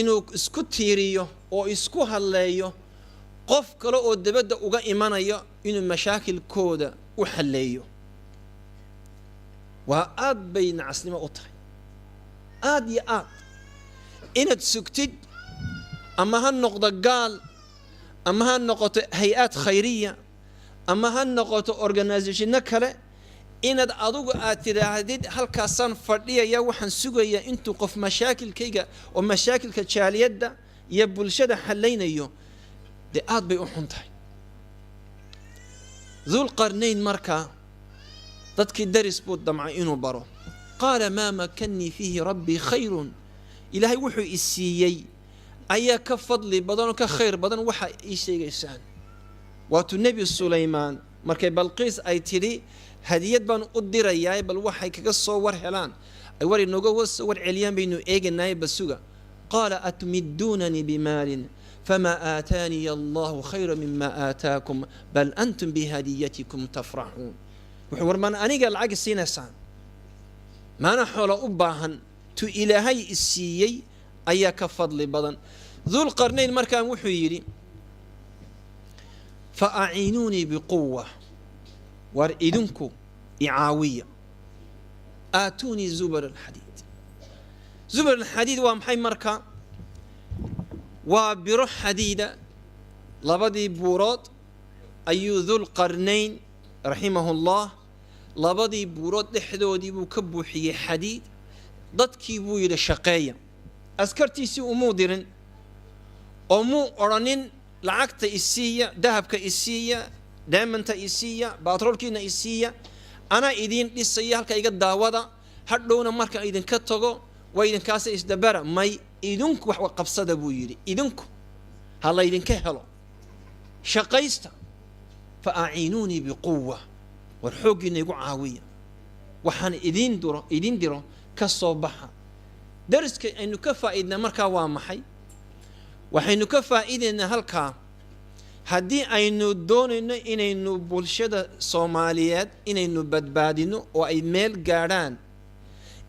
Inuu isku tiiriyo oo isku hadleeyo qof kale oo dibadda uga imanayo inuu mashaakilkooda u xalleeyo, waa aad bay nacasnimo u tahay, aad iyo aad. Inaad sugtid, ama ha noqdo gaal, ama ha noqoto hay-ad khayriya, ama ha noqoto organisationno kale, inaad adugu aad tidhaahdid: "Halkaasaan fadhiyaya, waxaan sugayaa intuu qof mashaakilkayga oo mashaakilka jaaliyadda iyo bulshada xallaynayo," dee aad bay u xun tahay. Dulqarnayn markaa dadkii daris buu damcay inuu baro. قال ما مكني فيه ربي خير. Ilaahay wuxuu i siiyey ayaa ka fadli badan oo ka khayr badan waxa ii sheegaysaan. Waatuu Nebi Sulaymaan markay Balqiis ay tidhi: "Hadiyad baan u dirayaa, bal waxay kaga soo war helaan, ay war inooga soo war celiyaan baynu eeganaay basuga." قال أتمدونني بمال فما آتاني الله خير مما آتاكم بل أنتم بهديتكم تفرحون. Wuxuu: "War, maan aniga lacag siinaysaan? Maana xoolo u baahan, tu Ilaahay isiiyey ayaa ka fadli badan." Dulqarnayn markaan wuxuu yidhi: "فأعينوني بقوة." War, idinku icaawiya. آتوني زبر الحديد. زبر الحديد waa maxay marka? Waa biro xadiida. Labadii buurood ayuu Dulqarnayn رحمه الله labadii buurood dhexdoodii buu ka buuxiyey xadiid. Dadkii buu yidhi: "Shaqeeya." Askartiisii umuu dirin oo muu odhanin: "Lacagta isiiya, dahabka isiiya, diamondta isiiya, baatroolkiina isiiya, anaa idiin dhisaya, halka iga daawada, hadhowna marka idinka tago waa idinkaasa isdabara." May, "Idinku wax qabsada," buu yidhi. "Idinku ha laydinka helo, shaqaysta." فأعينوني بقوة. War, xooggiina igu caawiya, waxaan idiin diro, idiin diro ka soo baxa. Dariska aynu ka faa'iidnaa markaa waa maxay? Waxaynu ka faa'iidaynaa halkaa, haddii aynu doonayno inaynu bulshada Soomaaliyeed inaynu badbaadino oo ay meel gaadhaan,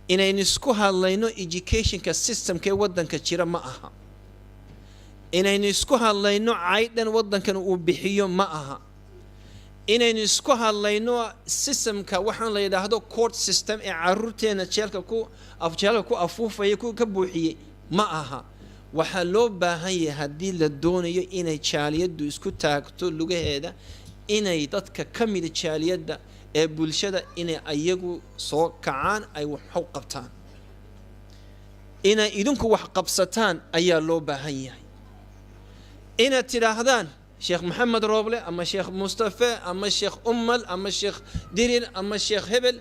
inaynu isku hadlayno educationka systemka ee waddanka jira ma aha, inaynu isku hadlayno caydhan waddankan uu bixiyo ma aha, inaynu isku hadlayno systemka waxaan la yidhaahdo court system ee caruurteena jeelka ku jeelka ku afuufaya ku ka buuxiyey ma aha. Waxaa loo baahan yahay, haddii la doonayo inay jaaliyaddu isku taagto lugaheeda, inay dadka ka mida jaaliyadda ee bulshada inay ayagu soo kacaan, ay wax u qabtaan. Inay idinku wax qabsataan ayaa loo baahan yahay. Inaad tidhaahdaan Sheekh Maxamed Rooble ama Sheekh Mustafe ama Sheekh Ummal ama Sheekh Dirir ama Sheekh Hebel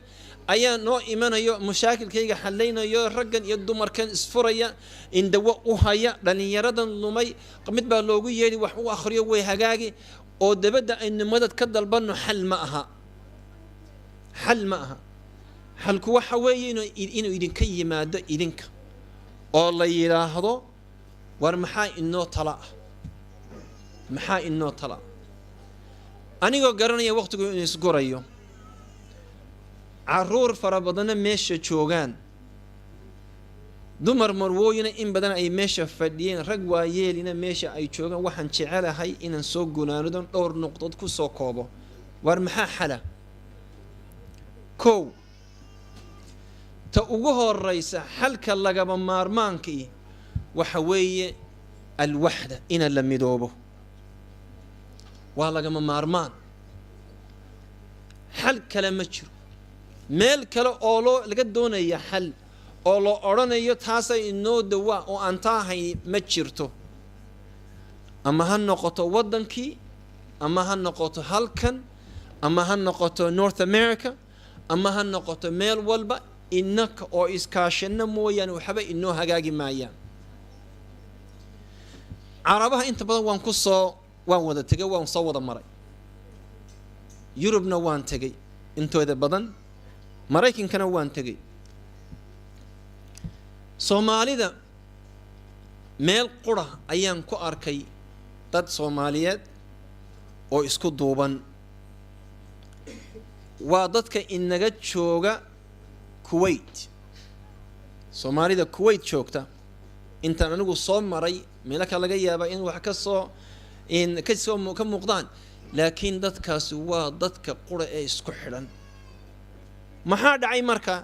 ayaa noo imanayo, mashaakilkayga xallaynayo, raggan iyo dumarkan isfuraya indawo u haya, dhallinyaradan lumay mid baa loogu yeedhi, wax u akhriyo, way hagaagi, oo dabadda aynu madad ka dalbanno, xal ma aha, xal ma aha. Xalku waxa weeye inuu idinka yimaado idinka, oo la yidhaahdo: "War, maxaa inoo tala ah? Maxaa inoo tala ah?" Anigoo garanaya waqtigu inuu isgurayo, caruur fara badanna meesha joogaan, dumar marwooyina in badan ay meesha fadhiyeen, rag waayeelina meesha ay joogaan, waxaan jecelahay inaan soo gunaanadon dhowr nuqdood ku soo koobo. War, maxaa xala? Kow, ta ugu horeysa, xalka lagaba maarmaankii waxa weeye الوحدة, ina la midoobo waa lagama maarmaan. Xal kale ma jiro. Meel kale oo loo laga doonaya xal oo la odhanayo taasay inoo dawaa oo aan taahay ma jirto. Ama ha noqoto waddankii, ama ha noqoto halkan, ama ha noqoto North America, ama ha noqoto meel walba, innaka oo iskaashano mooyaane waxba inoo hagaagi maayaan. Carabaha inta badan waan ku soo waan wada tegay, waan soo wada maray. Yurubna waan tegay intooda badan, Maraykankana waan tegay. Soomaalida meel qura ayaan ku arkay dad Soomaaliyeed oo isku duuban, waa dadka inaga jooga Kuwait. Soomaalida Kuwait joogta. Intaan anigu soo maray meelo kale laga yaabaa in wax kasoo in kasoo ka muuqdaan, laakiin dadkaasi waa dadka qura ee isku xidhan. Maxaa dhacay marka?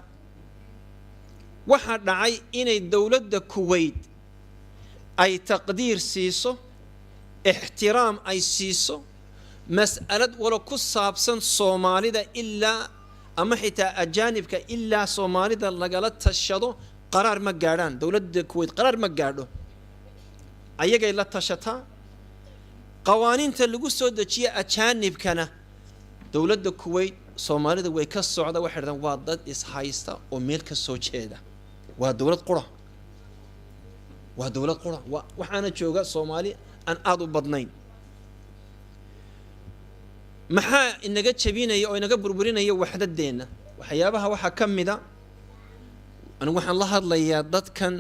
Waxaa dhacay inay dowladda Kuwait ay taqdiir siiso, ixtiraam ay siiso mas'alad walo ku saabsan Soomaalida ilaa ama xitaa ajaanibka, ilaa Soomaalida lagala tashado qaraar ma gaadhaan. Dowladda Kuwait qaraar ma gaadho, ayagay la tashataa. Qawaaniinta lagu soo dejiya ajaanibkana dowladda Kuwait Soomaalida way ka socda. Waxay dhahdaan waa dad ishaysta oo meel ka soo jeeda, waa dowlad qura, waa dowlad qura. Waxaana jooga Soomaali aan aada u badnayn. Maxaa inaga jebinaya oo inaga burburinaya waxdadeenna? Waxyaabaha waxaa ka mida, anigu waxaan la hadlayaa dadkan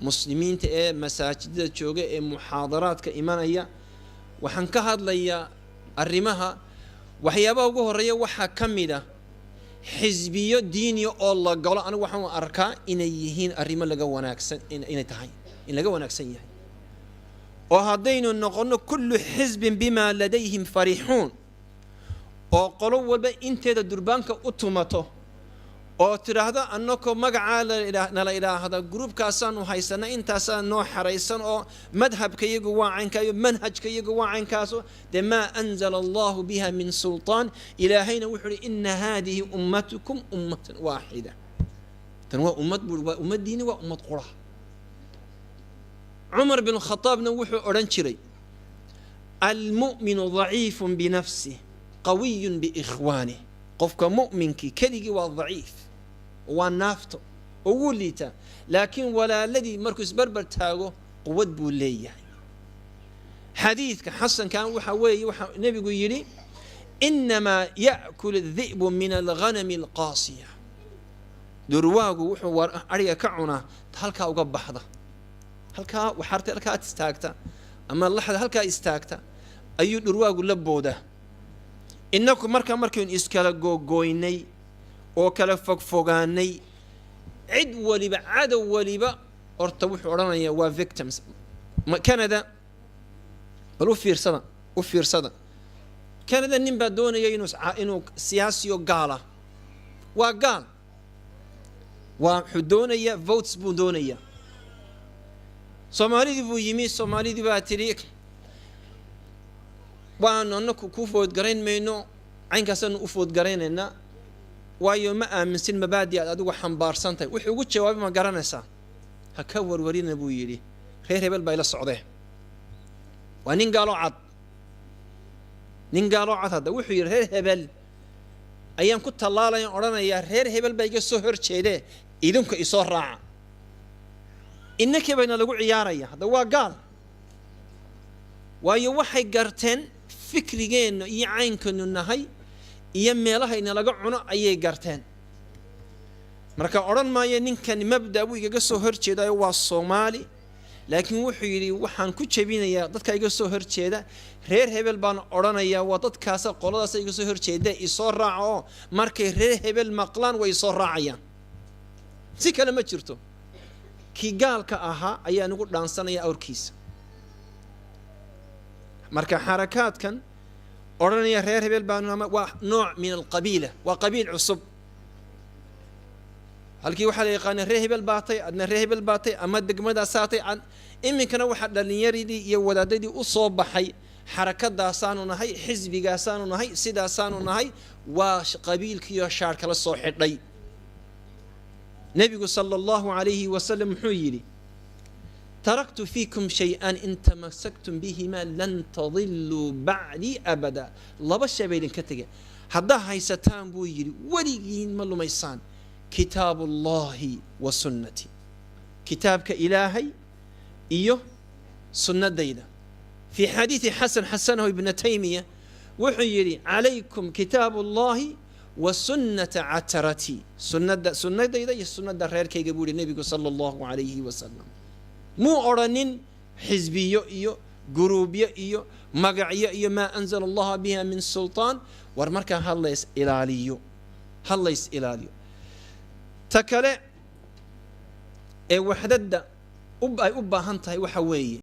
muslimiinta ee masaajidada jooga ee muxaadaraadka imanaya, waxaan ka hadlayaa arrimaha. Waxyaabaha ugu horeeya waxaa ka mid a xisbiyo diiniya oo la galo. Anigu waxaan u arkaa inay yihiin arrimo laga wanaagsan, inay tahay in laga wanaagsan yahay, oo haddaynu noqonno kullu xisbin bimaa ladayhim farixuun, oo qolo walba inteeda durbaanka u tumato oo tidhaahdo annakoo magacaa nala idhaahda, gruubkaasaanu haysana, intaasaa noo xaraysan, oo madhabka iyagu waa caynkaa iyo manhajka iyagu waa caynkaaso, dee maa anzala Allahu biha min sultaan. Ilaahayna wuxuu uhi: "Ina haadihi ummatukum ummatan waaxida." Tan waa ummad buu, waa ummaddiini, waa ummad qura. Cumar bin Khataabna wuxuu odhan jiray: "Almu'minu daciifun binafsih, qawiyun biikhwaanih." Qofka mu'minkii keligii waa daciif, waa naafto oo wuu liitaa, laakiin walaaladii markuu isbarbar taago quwad buu leeyahay. Xadiidka xasankan waxa weeye, waxaa nebigu yidhi: "Inamaa ya'kul dhi'bu min alghanami alqaasiya." Durwaagu wuxuu adhiga ka cunaa halkaa uga baxda, halkaa waxarta halkaa istaagta ama laxda halkaa istaagta ayuu dhurwaagu la boodaa. Innaku marka markaynu iskala googooynay oo kala fogfogaanay, cid waliba, cadow waliba horta wuxuu odhanayaa waa victims. Canada bal u fiirsada, u fiirsada. Canada nin baa doonaya inuu siyaasiyo gaala, waa gaal, waa wuxuu doonayaa votes buu doonayaa. Soomaalidii buu yimi, Soomaalidii baa tidhi: "Waanu annaku kuu vote garayn mayno, caynkaasaanu u vote garaynaynaa, waayo ma aaminsin mabaadi aad adigu xambaarsan tahay." Wuxuu ugu jawaabay ma garanaysaa? "Ha ka warwarina," buu yidhi, "reer hebel baa ila socdee." Waa nin gaaloo cad, nin gaaloo cad. Hadda wuxuu yidhi: "Reer hebel ayaan ku tallaalaya, odhanayaa reer hebel baa iga soo hor jeedee, idinku isoo raaca." Innakii bayna lagu ciyaaraya. Hadda waa gaal, waayo waxay garteen fikrigeenna iyo caynkanu nahay iyo meelahayna laga cuno ayay garteen. Marka odhan maayo ninkan mabda buu igaga soo hor jeedayo, waa Soomaali, laakiin wuxuu yidhi: "Waxaan ku jebinayaa dadka iga soo horjeeda, reer hebel baan odhanayaa, waa dadkaasa, qoladaasa iga soo horjeeda, isoo raaca." Oo markay reer hebel maqlaan way isoo raacayaan, si kale ma jirto. Kii gaalka ahaa ayaa nagu dhaansanaya awrkiisa. Marka xarakaadkan odhanaya reer hebel baanu waa nooc min alqabiila, waa qabiil cusub. Halkii waxaa la yaqaana reer hebel baatay, adna reer hebel baatay ama degmadaasaatay. Iminkana waxaa dhallinyaradii iyo wadaadadii u soo baxay xarakadaasaanu nahay, xisbigaasaanu nahay, sidaasaanu nahay. Waa qabiilkiiyo shaar kala soo xidhay. Nebigu sala Allahu calayhi wasalam muxuu yidhi? "Taraktu fiikum shay-an in tamasaktum bihima lan tadiluu bacdii abada." Laba shay bay idinka tegeen, haddaa haysataan, buu yidhi, weligiin ma lumaysaan: kitaabu Allahi wa sunnatii, kitaabka Ilaahay iyo sunnadayda. Fii xadiidi xasan xasanahu Ibna Taymiya wuxuu yidhi: "Calaykum kitaabu Allahi wa sunnata cataratii." Sunnada, sunnadayda iyo sunnada reerkayga, buu yihi nebigu sala Allahu calayhi wasalam. Muu odhanin xisbiyo iyo guruubyo iyo magacyo iyo maa anzala Allaha biha min sultaan. War markaa hadlays ilaaliyo, hadlays ilaaliyo. Ta kale ee waxdadda Ay u baahan tahay waxa weeye.